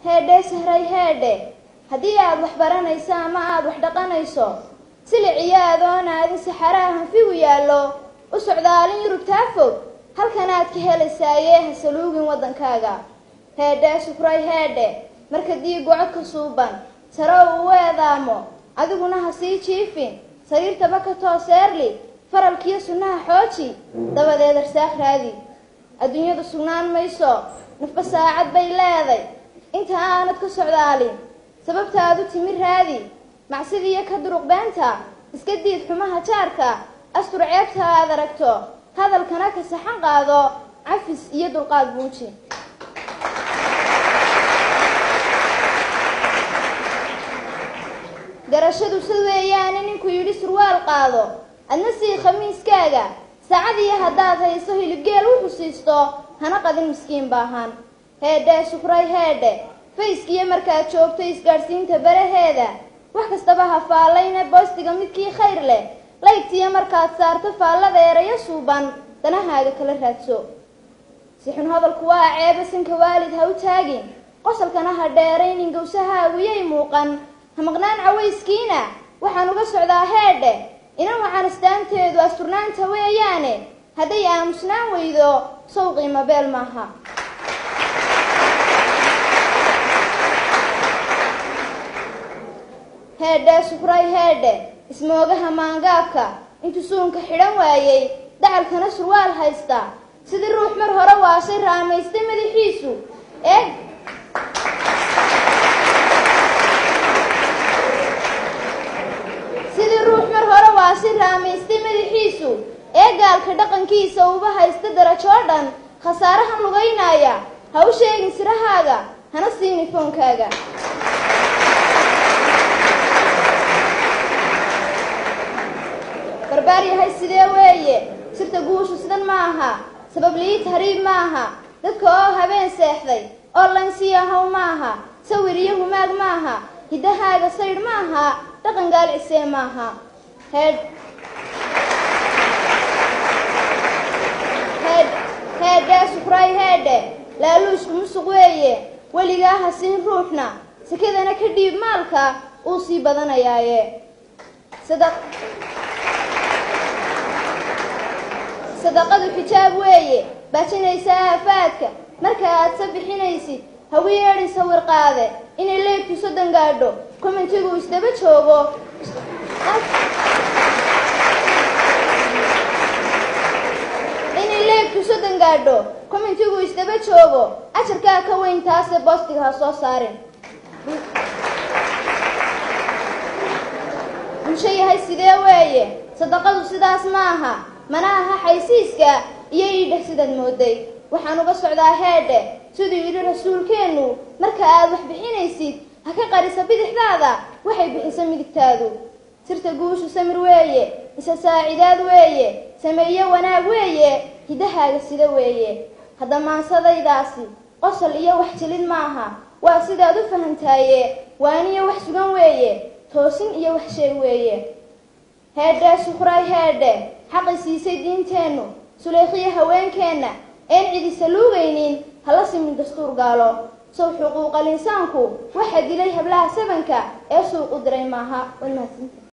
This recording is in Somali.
Heedhe sahray heedhe, haddii aad wax baranayso ama aad wax dhaqanayso, silic iyo adoon aadin saxaraha hanfigu yaallo, u socdaalin Yurubtaa fog, halkanaad ka helaysaaye ha saluugin waddankaaga. Heedhe sufray heedhe, marka diigu codka suuban sare uu eedaamo, adiguna ha sii jiifin sariirtaba ka toos eerli, faralkiyo sunnaha xooji, dabadeed arsaaq raadi. Adduunyadu sugnaan mayso, nafba saacad bay leeday, inta aanad ka socdaalin sababtaadu timi raadi. Macsidiiyo ka duruq beenta, iska diid xumaha jaarka, astur ceebta aad aragto, hadalkana ka saxan qaado, cafis iyo dulqaad buuji. Garashadu sad weeyaane ninku yidhi surwaal qaado, adna sii khamiiskaaga. Saacadiiyo haddaad hayso hilibgeel wuxuu siisto, hana qadin miskiin baahan. Heedhe sufray heedhe, fayskiyo markaad joogto isgaadhsiinta baraheeda, wax kastaba ha faallayna boostiga midkii khayr leh laygtiyo markaad saarto faallada erayo suuban, danahaaga kala raadso. Si xun hadalku waa ceeba, sanka waalid ha u taagin, qosolkana ha dheeraynin, gowsahaagu yay muuqan, ha maqnaan cawayskiina. Waxaan uga socdaa heedhe, inan wacan astaanteedu asturnaanta weeyaane, hadday aamusnaan weydo sow qiimo beel maaha. Heedhe sufray heedhe, ismoogaha maangaabka intuu suunka xidhan waayey, dacalkana surwaal haysta, sidii ruux mar hore waashay raamaystay madaxiisu ee sidii ruux mar hore waashay raamaystay madaxiisu ee gaalka dhaqankiisa uba haysta darajoo dhan, khasaarahan lugaynaya ha u sheegin sirahaaga, hana siini foonkaaga. Barbaar yahay sidee weeye sirta guushu? Sidan maaha sabab lii tahriib maaha, dadka oo habeen seexday oo laynsiyahow maaha, sawir iyo humaag maaha, hiddahaaga saydh maaha, dhaqan gaalcisee maaha. Heedh heedh heedhe sufray heedhe, laaluushku musuq weeye, weligaa ha siin ruuxna, sakadana ka dhiib maalka uu sii badanayaaye. Sadaqadu xijaab weeye baajinaysa aafaadka, marka aad sa bixinaysid hagu yeedhin sawir qaade, inay leegtu 30 gaadho, commentigu isdaba joogo, inay leegtu 30 gaadho, commentigu isdaba joogo, ajarkaa ka weyn taase boostiga ha soo saarin. Bulsho yahay sidee weeye sadaqadu? Sidaas maaha, mana aha xaysiiska iyo iidheh sidaad mooday. Waxaan uga socdaa heedhe, siduu yidhi rasuulkeennu, marka aad wax bixinaysid ha ka qarisa bidixdaada waxay bixisa midigtaadu. Sirta guushu samir weeye, isa saacidaad weeye, sameeye wanaag weeye, hiddahaaga sida weeye. Hadda maansadaydaasi qosol iyo wax jilid maaha, waa sidaad u fahantaaye, waaniyo wax sugan weeye, toosin iyo wax sheeg weeye. Heedhe sufray heedhe, xaqi siisay diinteennu suleykhiyo haweenkeenna een cidi saluugaynin, hala simin dastuur gaalo. Sow xuquuqal insaanku waxa dilay hablaha sabanka ee suuq u diray maaha? Waad mahadsantahay.